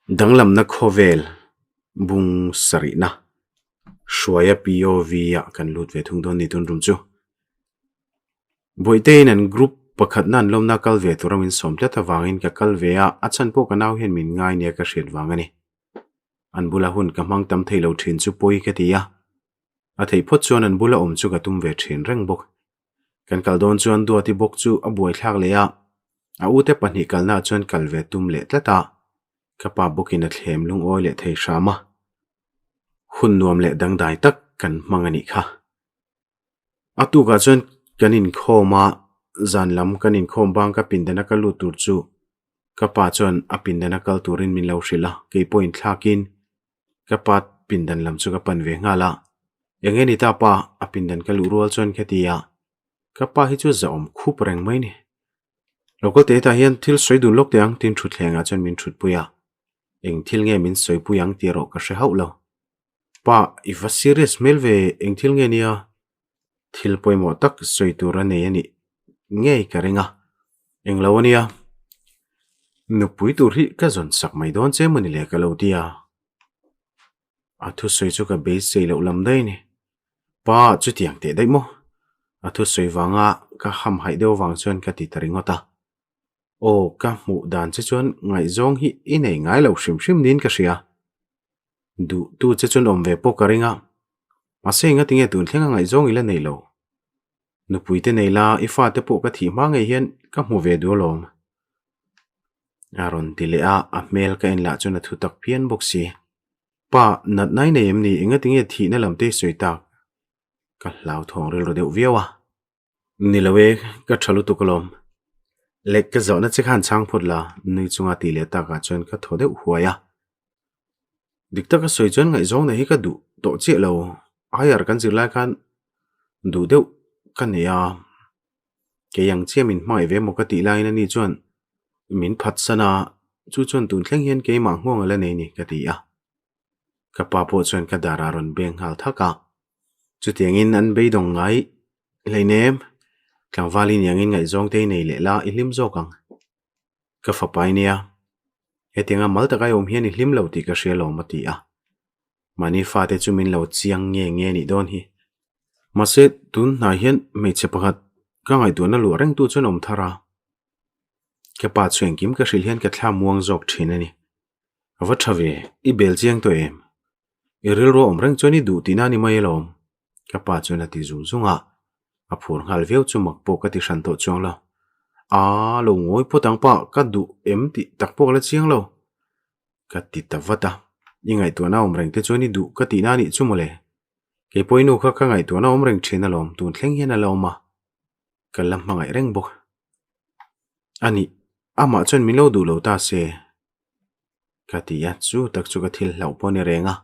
Danglamna khawvel bung sarihna hruaia POV ah kan lut ve thung dawn ni tun rum chu. Bawihteiin an group pakhatna an lawmna kal ve tura min sawm tlat avangin ka kal ve a, a chhan pawh ka nau hian min ngai nia ka hriat vang a ni. An bula hun ka hmang tam thei lo thin chu pawi ka ti a, a theih phawt chuan an bula awm chu ka tum ve thin reng bawk. Kan kal dawn chuan Duati bawk chu a buaithlak leh a, a ute pahnih kalnaah chuan kal ve tum leh tlat a, ka pa bawkin a thlem lungawi leh thei hram a. Hun nuam leh dangdai tak kan hmang a nih kha. A tukah chuan kan inkhawm a, zan lam kan inkhawm bang ka pindana ka lut tur chu ka pa chuan a pindana kal turin min lo hrilh a, kei pawh inthlakin Ka pa pindan lam chu ka pan ve nghal a, Eng nge ni ta pa? A pindan ka luh rual chuan ka ti a, ka pa hi chu zahawm khup reng mai ni. Local te hetah hian thil sawi dun lawk teh ang tiin thutthlengah chuan min thutpui a, eng thil nge min sawipui ang tih erawh ka hre hauh lo. Pa, i va serious hmel ve, eng thil nge nia? Thil pawimawh tak sawi tur a nei a nih ngei ka ring a, englo a nia, nupui tur hi ka zawn sak mai dawn che mawni le ka lo ti a, a thusawi chu ka beisei loh lam daih a ni. Pa chutiang teh daih maw? A thusawi vanga ka hamhaih deuh avang chuan ka ti ta ringawt a, aw ka hmuh dan che chuan ngaihzawng hi i nei ngai lo hrim hrim niin ka hria. Duh tu che chuan awm ve pawh ka ring a, mahse engati nge tun thlenga ngaihzawng i la nei lo? Nupui te nei la, i fate pawh ka thih hma ngei hian ka hmu ve duh alawm. A rawn ti leh a, a hmel ka en lah chuan a thu tak phian bawk si. Pa, natna i nei em ni? Engati nge thihna lam te i sawi tak? Ka hlauthawng rilru deuh viau a. Ni lo e, ka tha lutuk alawm. Lek ka zawhna che khan chhang phawt la, nui chunga tih leh takah chuan ka thaw deuh huai a. Dik taka sawi chuan ngaihzawng nei hi ka duh tawh chiah lo, higher kan zir lai khan duh deuh ka nei a, kei ang chiah min hmangaih ve maw ka tih laiin ani chuan min phatsan a, chu chuan tun thleng hian keimah nghawng a la nei ni ka ti a. Ka pa pawh chuan ka darah rawn beng nghal thak a, chutiangin an beidawng ngai hleinem, tlangval i niangin ngaihzawng te i nei leh la i hlim zawk ang. Ka fapa i nia, hetianga mal taka i awm hian i hlim lo tih ka hria lawm a ti a, mahni fate chu min lo chiang nge nge nih dawn hi. Mahse tun hnai hian hmeichhe pakhat ka ngaihtuahna luah rengtu chuan awm thar a, ka pa chu engkim ka hrilh hian ka thla muang zawk thin a ni. A va tha ve, i bel chiang tawh em? I rilru a awm reng chuan i duh tihna a ni mai alawm, ka pa chuan a ti zung zung a, a phur nghal viau chu mak pawh ka ti hran tawh chuang lo. Aa, lo ngawi phawt ang pa, ka duh em tih tak pawh ka la chiang lo, ka ti ta vat a, i ngaihtuahna a awm reng te chuan i duh ka tihna a nih chu mawle. Kei pawh i nu kha ka ngaihtuahna a awm reng thin alawm, tun thleng hian a la awm a, ka la hmangaih reng bawk. A nih, amah chuan min lo duh lo ta se. Ka ti a, chu tak chu ka thil hlauh pawh a ni reng a.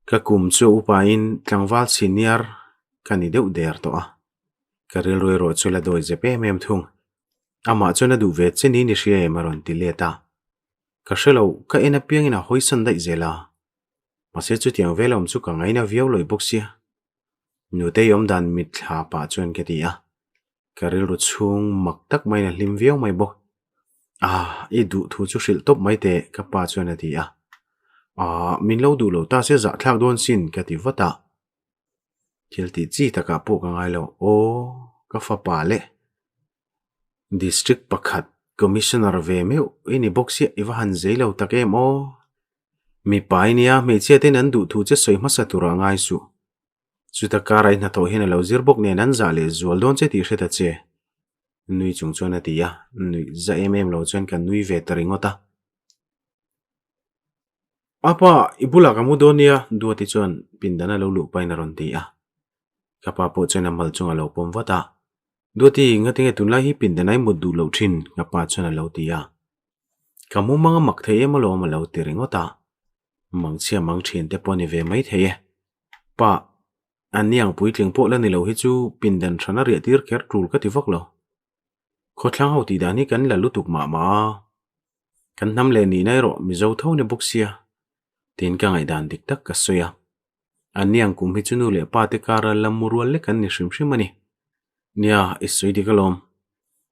Ka kum chu upain tlangval senior ka ni deuh der tawh a, ka rilru erawh chu la dawi zep em em thung. Amah chuan a duh ve che niin i hria em a rawn ti let a. Ka hre lo, ka en apiangin a hawisan daih zel a. Mahse chutiang vel awm chu ka ngaina viau lawih bawk sia. Nutei awmdan mitthla pah chuan ka ti a. Ka rilru chhung mak tak maiin a hlim viau mai bawk. Ah, i duh thu chu hrilh tawp mai teh, ka pa chuan a ti a. Ah, min lo duh lo ta se zahthlak dawn sin, ka ti vat a. Thil tih chi takah pawh ka ngai lo. Aw, ka fapa le. District pakhat Commissioner ve meuh i ni bawk sia, i va han zei lo tak em aw. Mipa i nia, hmeichhia ten an duh thu che sawi hmasa turah ngai suh. Chuta kara i hnathawh hian a lo zir bawk nen an zah leh zual dawn che tih hre ta che. Nui chung chuan a ti a, nuih za em em lo chuan ka nui ve ta ringawt a. Apa, i bulah ka mu dawn nia, Duati chuan pindan a lo luh pahin a rawn ti a. Ka pa pawh chuan a mal chung a lo pawm vat a. Duati, ngatinge tunlai hi pindan a i mut duh loh thin? ka pa chuan a lo ti a. Ka mumang a mak thei em alawm a lo ti ringawt a. Mangchhia mang thin te pawh a ni ve mai thei e. Pa, an ni ang puitling pawh la ni lo hi chu pindan hran a riah tir kher tul ka ti vak lo. Khawthlang ho tih dan hi kan la lutuk mah mah a, kan hnam leh nihna erawh Mizo tho ni bawk sia, tiin ka ngaihdan dik tak ka sawi a. An ni ang kum hi chu nu leh pa te kara la mu rual lek an ni hrim hrim a ni. Nia, i sawi dik alawm.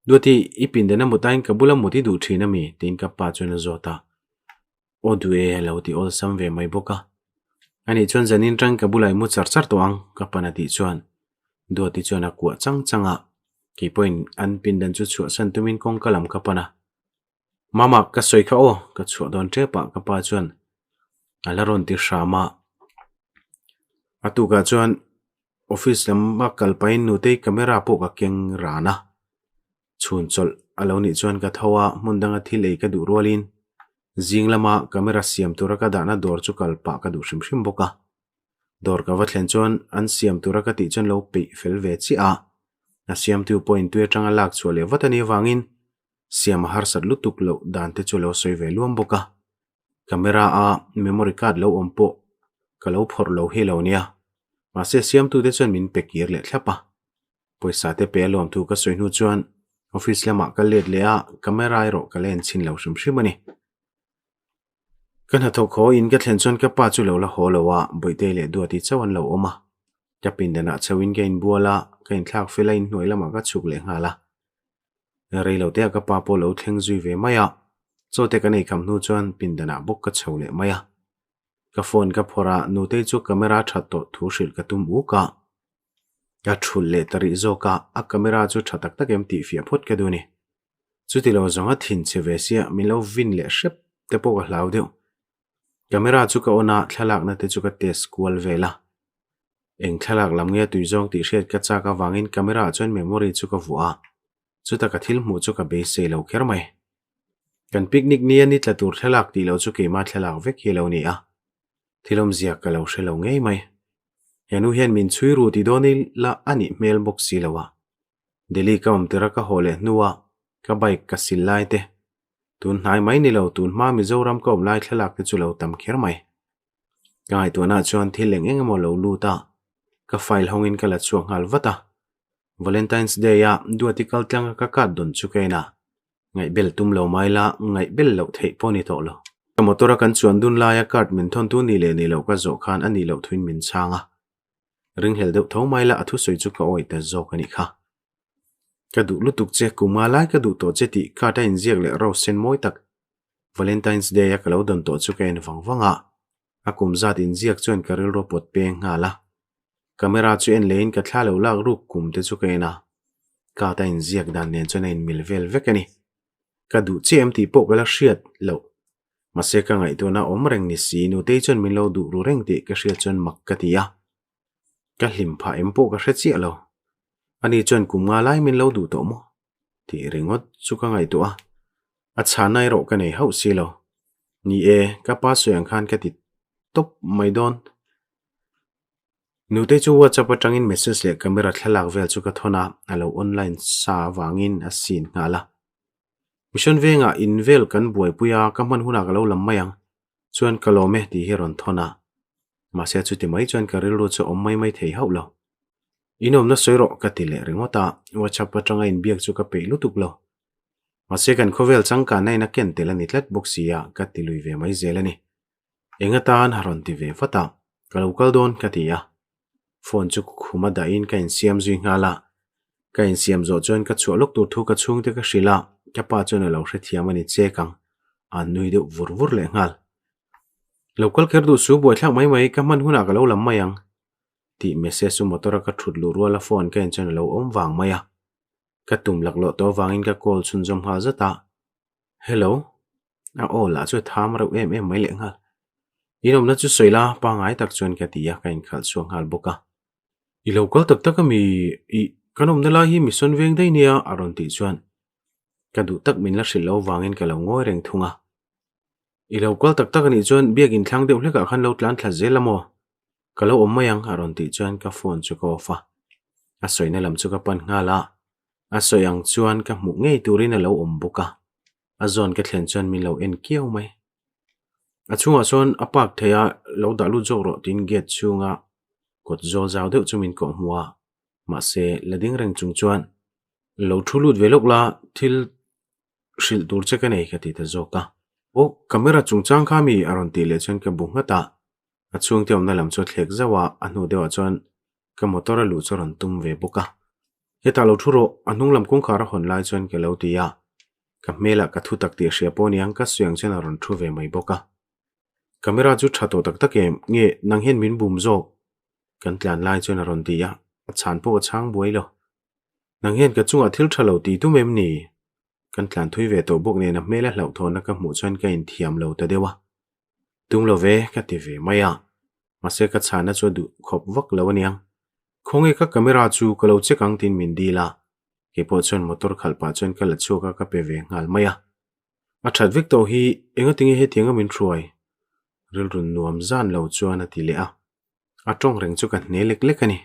Duati, i pindan a mut aiin ka bula mut i duh thin a mi? tiin ka pa chuan a zawt a. Aw duh e a lo ti awlsam ve mai bawk a. Anih chuan zanin tang ka bulah i mu char char tawh ang ka pan a tih chuan Duati chuan a kuah chang chang a, kei pawhin an pindan chu chhuahsan tumin kawngka lam ka pan a. Mama ka sawi kha aw ka chhuah dawn tep ah ka pa chuan a la rawn ti hram a. A tukah chuan office lama kal pahin nutei camera pawh ka keng ran a. Chhun chawlh a lo nih chuan ka tho a, hmun danga thil ei ka duh rualin zing lama camera siam tura ka dahna dawr chu kal pah ka duh hrim hrim bawk a. Dawr ka va thlen chuan an siam tura ka tih chuan lo peih fel ve chiah a, a siamtu pawhin tui atanga lak chhuah leh vat a nih avangin siam a harsat lutuk loh dan te chu a lo sawi ve luam bawk a. Camera a memory card lo awm pawh ka lo phawrh lo hi lo nia, mahse siamtute chuan min pe kir leh thlap a. Pawisa te pe a lawm thu ka sawi hnu chuan office lamah ka let leh a, camera erawh ka la en chhin lo hrim hrim a ni. Ka hnathawk haw in ka thlen chuan ka pa chu lo la haw lo a, Bawihtei leh Duati chauh an lo awm a. Ka pindanah chho in ka inbual a, ka inthlak fel a inhnuai lamah ka chhuk leh nghal a. Rei lo te ah ka pa pawh lo thleng zui ve mai a, chaw te kan ei kham hnu chuan pindanah bawk ka chho leh mai a. Ka phone ka phawrh a, Nutei chu camera that tawh thu hrilh ka tum uk a. Ka thulh leh ta rih zawk a, a camera chu tha tak tak em tih fiah phawt ka duh a ni. Chuti lo zawng a thin che ve sia min lo vin leh hrep te pawh ka hlau deuh. Camera chu ka on a, thlalakna te chu ka test kual vel a. Eng thlalak lam nge tui zawng tih hriat ka chak avangin camera ah chuan memory chu ka vuah a, chuta ka thil hmuh chu ka beisei lo kher mai. Kan picnic nia ni tla tur thlalak tih loh chu keimah thlalak vek hi a lo ni a, thil awmzia ka lo hre lo ngei mai. He nu hian min chhui ru ti dawn ila a nih hmel bawk si lo a. Delhi ka awm tirh a ka haw leh hnua ka bike ka sil lai te, tun hnai mai ni lo tun hma Mizoram ka awm lai thlalak te chu lo tam kher mai. Ka ngaihtuahna chuan thil eng eng emaw lo lut a, ka file hawngin ka la chhuak nghal vat a. Valentine's Day a Duati kal tlanga ka card dawn chu ka en a, ngaihbel tum lo mai la ngaihbel loh theih pawh ni tawh lo. Ka motor a kan chuan dun laia card min thawntu nih leh nih loh ka zawh khan a nih loh thuin min chhang a. Ringhlel deuh tho mai la a thusawi chu ka awih ta zawk a nih kha. Ka duh lutuk che, kum nga lai ka duh tawh che tih card a inziak leh rose sen mawi tak Valentine's Day a ka lo dawn tawh chu ka en vang vang a, a kum zat inziak chuan ka rilru a pawt peng nghal a. Camera chu en leiin ka thla lo lak ruk kum te chu ka en a, card a inziak dan nen chuan a inmil vel vek a ni. Ka duh chiah em tih pawh ka la hriat loh. Mahse ka ngaihtuahna awm reng ni si, Nutei chuan min lo duh ru reng tih ka hriat chuan mak ka ti a. Ka hlim phah em pawh ka hre chiah lo. Ani chuan kum nga lai min lo duh tawh maw? Tih ringawt chu ka ngaihtuah a. A chhana erawh ka nei hauh si lo. Ni e, ka pa sawi ang khan ka ti tawp mai dawn. Nutei chu WhatsApp atangin message leh camera thlalak vel chu ka thawn a, a lo online sa avangin a scene nghal a. Mission vengah in vel kan buaipui a, ka hman hunah ka lo lam mai ang. Chuan ka lawm e tih hi rawn thawn a. Mahse chuti mai chuan ka rilru chu awm mai mai thei hauh lo. In awmna sawi rawh ka ti leh ringawt a, WhatsApp atanga inbiak chu ka peih lutuk lo. Mahse kan khawvel changkanna in a ken tel a ni tlat bawk si a, ka ti lui ve mai zel a ni. Eng atan a rawn ti ve vat a, ka lo kal dawn ka ti a. Phone chu khum a dahin ka insiam zui nghal a. Ka insiam zawh chuan ka chhuah lawk tur thu ka chhungte ka hrilh a, ka pa chuan a lo hrethiam a ni chek ang, a nui deuh vur vur leh nghal. Lo kal kher duh su buaithlak mai mai, ka hman hunah ka lo lam mai ang tih message chu motor a ka thut luh rual a phone ka en chuan a lo awm vang mai a. Ka tum laklawh tawh avangin ka call chhunzawm nghal zat a, Hello. A aw lah chu a tham reuh em em mai leh nghal. In awmna chu sawi la, pangngai tak chuan ka ti a, ka inkhalh chhuak nghal bawk a. I lo kal tak tak a mi, ih, kan awmna lai hi mi sawn veng daih nia a rawn tih chuan ka duh tak min la hrilh lo vangin ka lo ngawi reng thung a. I lo kal tak tak a nih chuan biak inthlang deuh hlekah khan lo tlan thla zel a maw? Ka lo awm mai ang a rawn tih chuan ka phone chu ka off a. A sawina lam chu ka pan nghal a, a sawi ang chuan ka hmuh ngei turin a lo awm bawk a. A zawn ka thlen chuan min lo en kiau mai. A chhungah chuan a park thei a, lo dah lut zawk rawh tiin gate chhunga kawt zawl zau deuh chu min kawh hmu a. Mahse, la ding reng chung chuan lo thu lut ve lawk la, thil hrilh tur che ka nei ka ti ta zawk a. Aw, camera chungchang kha mi a rawn tih leh chuan ka bu nghat a. A chhungte awmna lam chu a thlek zauh a, a hnu deuhah chuan ka motor a luh chu a rawn tum ve bawk a. Hetah lo thu rawh, a hnung lam kawngkhar a hawn lai chuan ka lo ti a. Ka hmelah ka thu tak tih a hria pawh aniang ka suiang chuan a rawn thu ve mai bawk a. Camera chu tha tawh tak tak em? Nge nang hian min bum zawk? Kan tlan lai chuan a rawn ti a, a chhan pawh a chhang buai lo. Nang hian ka chungah thil tha lo tih tum em ni? Kan tlan thui ve tawh bawk nen a hmel a hlauhthawnna ka hmuh chuan ka inthiam lo ta deuh a. Tum lo ve, ka ti ve mai a. Mahse ka chhana chu a duh khawp vak lo aniang. Khawnge ka camera chu ka lo check ang tiin min dil a. Keipawh chuan motor khalh pah chuan ka la chhuak a ka pe ve nghal mai a. A that vek tawh hi engatinge hetianga min hruai? Rilru nuam zan lo chuan a ti leh a. A tawng reng chu ka hne lek lek a ni.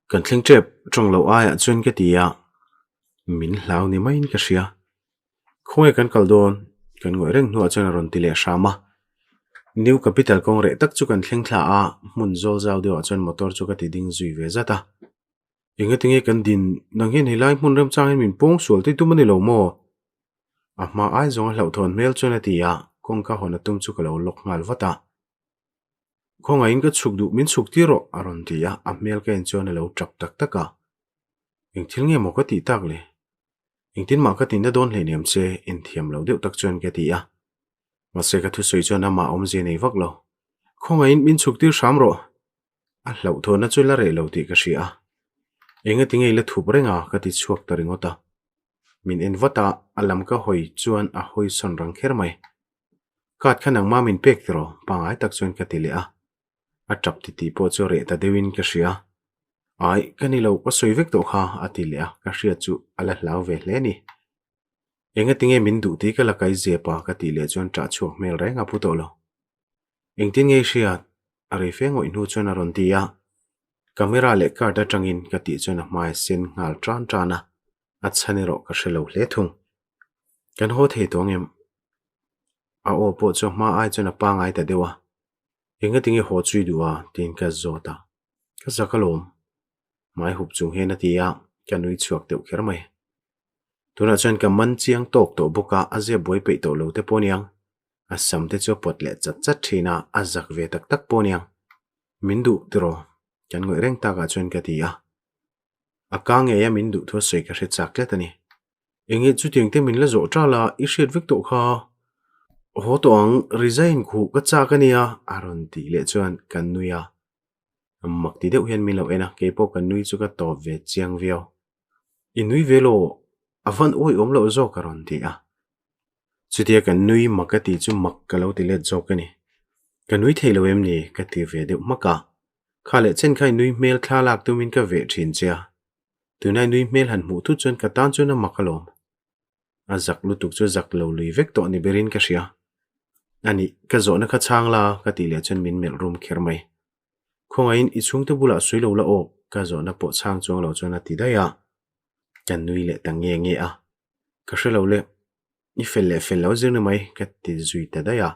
Kan thleng tep tawng loh aiah chuan ka ti a, min hlau ni maiin ka hria. Khawnge kan kal dawn? Kan ngawih reng hnuah chuan a rawn ti leh hram a. New Capital kawng reh tak chu kan thleng thla a, hmun zawl zau deuhah chuan motor chu ka ti ding zui ve zat a. Engatinge kan din nang hian helai hmun remchang hian min pawng sual tih tum a ni lo maw? A hma ai zawnga hlauhthawn hmel chuan a ti a, kawngka hawn a tum chu ka lo lock nghal vat a. Khawngaihin ka chhuk duh, min chhuk tir rawh, a rawn ti a, a hmel ka en chuan a lo tap tak tak a. Eng thil nge maw ka tih tak le? Engtin mah ka tinna dawn hleinem che, inthiam lo deuh tak chuan ka ti a. Mahse ka thusawi chuan amah awmzia nei vak lo. Khawngaihin min chhuk tir hram rawh. A hlauhthawnna chu la reh lo tih ka hria a. Engati nge i la thup reng a? ka ti chhuak ta ringawt a. Min en vat a, a lam ka hawi chuan a hawi sawn rang kher mai. Card kha nangmah min pek tiraw? Pangngai tak chuan ka ti leh a. A tap ti tih pawh chu reh ta deuhin ka hria. Ai, ka ni lo, ka sawi vek tawh kha, a ti leh a, ka hriat chu a la hlau ve hle a ni. Engati nge min duh tih ka la kai zep a, ka tih leh chuan ṭah chhuak hmel reng a pu tawh lo. Engtin nge i hriat? A rei fe ngawih hnu chuan a rawn ti a. Camera leh card atangin ka tih chuan a hmai a sen nghal tan tan a, a chhan erawh ka hre lo hle thung. Kan haw thei tawh ang em? A aw pawh chu a hma ai chuan a pangai ta deuh a. Engati nge haw chui duh a? tiin ka zawt a. Ka zak alawm. Hmai hup chung hian a ti a, ka nui chhuak deuh kher mai. Tunah chuan ka man chiang tawk tawh bawk a, a zia buai peih tawh lo te pawh aniang. A sam te chu a pawt leh chat chat thin a, a zak ve tak tak pawh aniang. Min duh tiraw? Kan ngawih reng takah chuan ka ti a. A ka ngei a min duh thu a sawi ka hre chak tlat a ni. Enge chutiang te min la zawh tal a, i hriat vek tawh kha. Haw tawh ang, resign khuh ka chak a nia, a rawn tih leh chuan kan nui a. Mak ti deuh hian min lo en a, keipawh ka nui chu ka tawp ve chiang viau. I nui ve lo, a van awihawm loh zawk a rawn ti a. Chutia ka nui mak a tih chu mak ka lo ti let zawk a ni. Ka nui thei lo em ni? ka ti ve deuh hmak a. Kha leh chen kha i nui hmel thla lak tumin ka veh thin che a. Tunai nui hmel han hmuh thut chuan ka tan chuan a mak alawm. A zak lutuk chu zak lo lui vek tawh ni berin ka hria. A nih, ka zawhna kha chhang la ka tih leh chuan min melh rum kher mai. Khawngaihin i chhungte bulah sawi lo la aw, ka zawhna pawh chhang chuang lo chuan a ti daih a. Ka nui leh ta nge nge a. Ka hre lo le, i fel leh fel lo zir ni mai, ka ti zui ta daih a.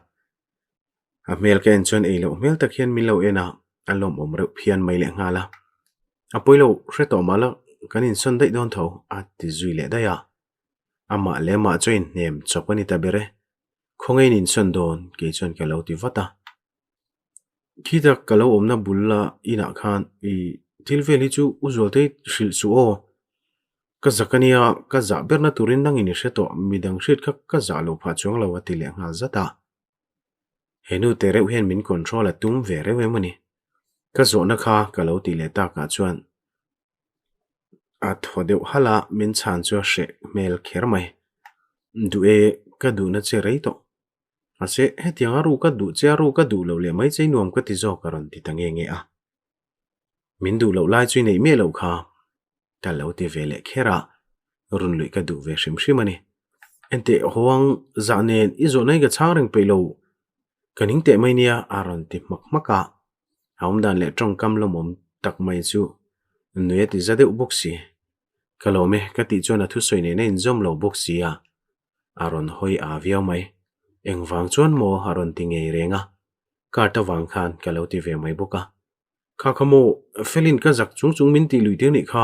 A hmel ka en chuan ei loh hmel tak hian min lo en a, a lawmawm reuh phian mai leh nghal a. A pawi lo, hre tawh mah la, kan insawn daih dawn tho, a ti zui leh daih a. Amah leh amah chu a inhnem chawp a ni ta ber e. Khawnge in insawn dawn? Kei chuan ka lo ti vat a. Khita ka lo awmna bul la inah khan i thil vel hi chu u Zualtei hrilh suh aw. Ka zak a nia, ka zah berna turin nangin i hre tawh, midang hriat kha ka zah lo phah chuang lo a ti leh nghal zat a. He nu te reuh hian min control a tum ve reuh em a ni. Ka zawhna kha ka lo tih leh takah chuan a thaw deuh halh a, min chhan chu a hreh hmel kher mai. Duh e, ka duhna che rei tawh. Mahse, hetiang a ru ka duh che a ru ka duh loh leh mai che i nuam ka ti zawk a rawn ti ta nge nge a. Min duh loh lai chu i neih miah loh kha ka lo ti ve leh kher a, run luih ka duh ve hrim hrim a ni. Enteh hawang zah nen i zawhna hi ka chhang reng peih lo, ka ning teh mai nia a rawn ti hmak hmak a. A awmdan leh tawngkam lawmawm tak mai chu nui a ti za deuh bawk si. Ka lawm e ka tih chuan a thusawi nen a inzawm lo bawk si a, a rawn hawi a viau mai. Engvang chuan maw a rawn ti ngei reng a, card avang khan ka lo ti ve mai bawk a. Kha kha maw, Felin ka zak chung chung min tih lui tir nih kha.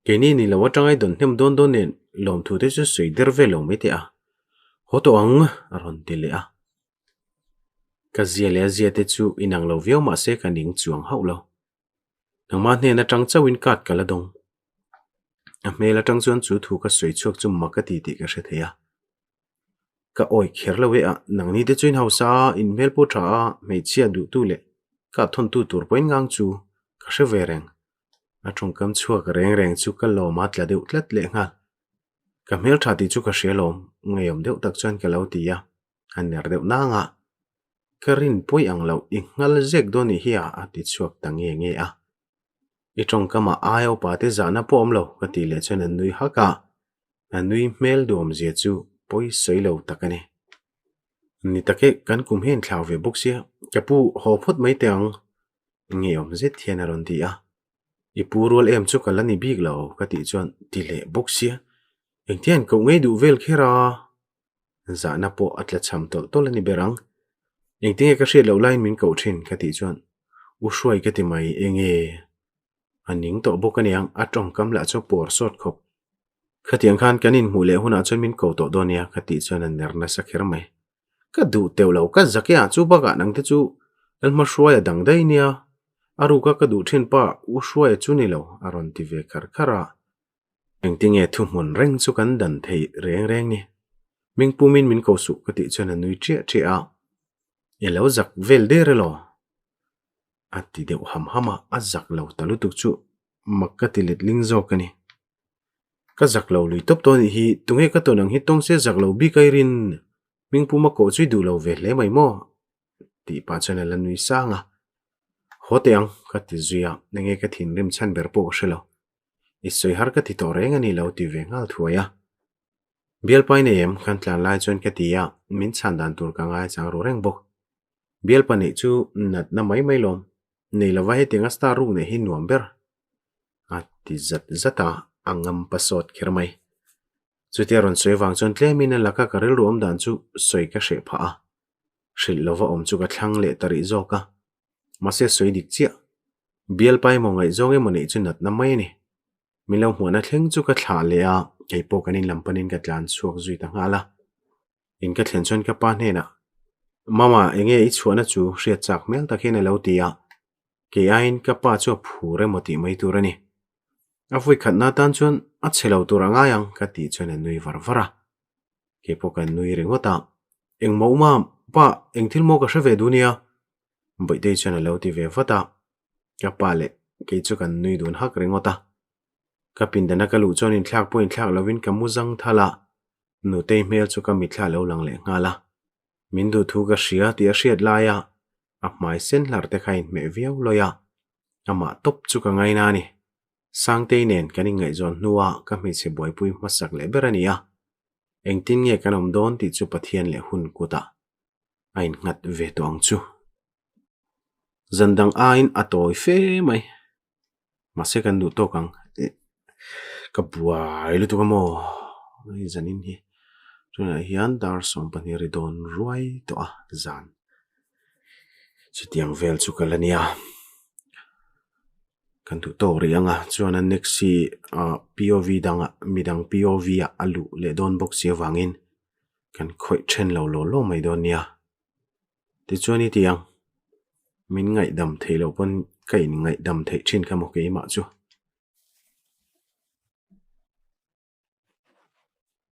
Keini ni lo atanga i dawn hnem dawn dawn nen lawmthu te chu sawi der ve lo mai teh a. Haw tawh ang a rawn ti leh a. Ka zia leh a zia te chu inang lo viau mahse ka ning chuang hauh lo. Nangmah hnen atang chauhin card ka la dawng. A hmel atang chuan chu thu ka sawi chhuak chu mak a ti tih ka hre thei a. Ka awi kher lo e a, nangni te chu in hausa a, in hmel pawh tha a, hmeichhia duhtu leh ka thawntu tur pawhin ngang chu ka hre ve reng. A tawngkam chhuak reng reng chu ka lawm a tla deuh tlat leh nghal. Ka hmel tha tih chu ka hria lawm, ngeiawm deuh tak chuan ka lo ti a, a ner deuh nang a. Ka rin pawi ang loh i nghal zek dawn nih hi a, a ti chhuak ta nge nge a. I tawngkamah aia upa te zahna pawh awm lo ka tih leh chuan a nui hak a, a nui hmel duhawmzia chu pawi sawi lo tak a ni. Ni tak e, kan kum hian thlau ve bawk sia, ka pu haw phawt mai teh ang, ngeiawm zet hian a rawn ti a. I pu rual em chu ka la ni bik lo ka tih chuan ti leh bawk sia, engtia an koh ngei duh vel kher a? Zahna pawh a tla cham tawlh tawlh a ni ber ang. Engtinge ka hriat loh laiin min koh thin ka tih chuan U Hruai ka ti mai enge? A ning tawh bawk a niang, a tawngkam lah chu a pawr sawt khawp. Khatiang khan kan inhmuh leh hunah chuan min ko tawh dawn nia ka tih chuan a ner nasa kher mai. Ka duh teuh lo, ka zak e a, chu bakah nang te chu Lalhma Hruaia dang daih nia, a ruka ka duh thin pa U Hruaia chu ni lo a rawn ti ve khar khar a. Engtinge thuhmun reng chu kan dan thei reng reng ni? Ming pumin min ko suh ka tih chuan a nui ṭiah ṭiah a, I lo zak vel der elaw? A ti deuh ham ham a, a zak lo ta lutuk chu mak ka ti letling zawk a ni. Ka zak lo lui tawp tawh anih hi, tunge ka tawn ang hi tawng se zak lo bik a i rin? Ming puma koh chu i duh lo ve hle mai maw? Tih pah chuan a la nui sang a, Haw teh ang ka ti zui a, enge ka thinrim chhan ber pawh ka hre lo. I sawi har ka ti tawh reng a ni lo ti ve nghal thuai a. Bialpa i nei em? Kan tlan lai chuan ka ti a, min chhan dan tur ka ngai chang ru reng bawk. Bialpa neih chu natna mai mai lawm. Nei lova hetianga star ruk neih hi nuam ber. A ti zat zat a, a ngam pa sawt kher mai. Chutia rawn sawi vang chuan tlemin a laka ka rilru awm dan chu sawi ka hreh phah a. Hrilh lova awm chu ka thlang leh ta rih zawk a. Mahse sawi dik chiah. Bialpa emaw ngaihzawng emaw neih chu natna mai a ni. Min lo hmuahna thleng chu ka thlah leh a, kei pawh kan in lam panin ka tlan chhuak zui ta nghal a. In ka thlen chuan ka pa hnenah, Mama, enge i chhuahna chu hriat chak hmel tak hian a lo ti a, kei aiin ka pa chu a phur emaw tih mai tur a ni. A vui khatna atan chuan a chhe lo tur a ngai ang ka tih chuan a nui var var a. Kei pawh ka nui ringawt a, Engmaw uma, pa, eng thil maw ka hre ve duh nia? Bawihtei chuan a lo ti ve vat a, ka pa leh kei chu kan nui dun hak ringawt a. Ka pindana ka luh chuan inthlak pawh inthlak lovin ka mu zang thal a, Nutei hmel chu ka mitthla lo lang leh nghal a. Min duh thu ka hria tih a hriat laia a hmai sen hlar te kha inhmeh viau lawi a, amah tawp chu ka ngaina a ni. Sangtei nen kan inngaihzawn hnua ka hmeichhe buaipui hmasak leh ber a ni a, engtin nge kan awm dawn tih chu Pathian leh hun kutah a innghat ve tawh ang chu. Zan dang aiin a tawi fe mai. Mahse kan duh tawk ang. Ka buai lutuk a maw? Hei zanin hi tunah hian dar 12 ri dawn ruai tawh a zan. Chutiang vel chu ka la nia. Kan duh tawk rih ang a chuan a next hi ah POV dangah midang POV ah a luh leh dawn bawk si avangin kan khawih then lo law law mai dawn nia. Tichuan i ti ang, min ngaihdam theih loh pawn ka in ngaihdam theih thin kha maw keimah chu.